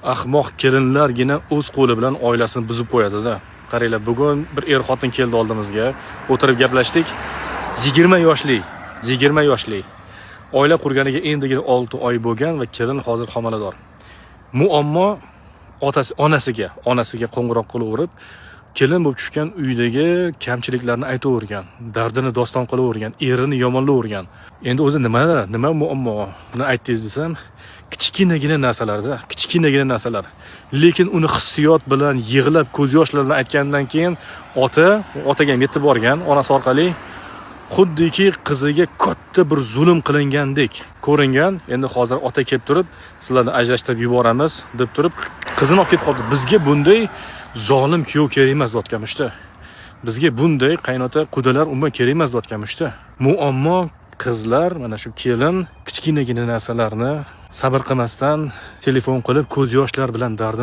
Ahmoq kelinlargina o'z qo'li bilan oilasini buzib qo'yadi-da. Qaranglar, bugun bir er xotin keldi oldimizga. O'tirib gaplashdik. 20 yoshli, 20 yoshli. Oila qurganiga endigina 6 oy bo'lgan va kelin hozir homilador. Muammo otasi onasiga qo'ng'iroq qilaverib, kelin bo'lib tushgan uydagi kamchiliklarni aytavergan, dardini doston qilavergan, erini yomonlayvergan. Endi o'zi nima muammoni aytdingiz desam, kichkinagina narsalarda, kichkinagina narsalar. Lekin uni hissiyot bilan yig'lab, ko'z yoshlar bilan aytgandan keyin otaga ham yetib borgan, onasi orqali xuddiki qiziga katta bir zulm qilingandek ko'ringan. Endi hozir ota kelib turib, "Sizlarni ajrashtirib yuboramiz", deb turib, qizini olib ketib qoldi. "Bizga bunday zolim kuyov kerak emas", deyotganmishda. "Bizga bunday qaynota, qudalar umuman kerak emas", deyotganmishda. Muammo qizlar, mana shu kelin kichkinagina narsalarni sabr qilmasdan telefon qilib, ko'z yoshlar bilan dardini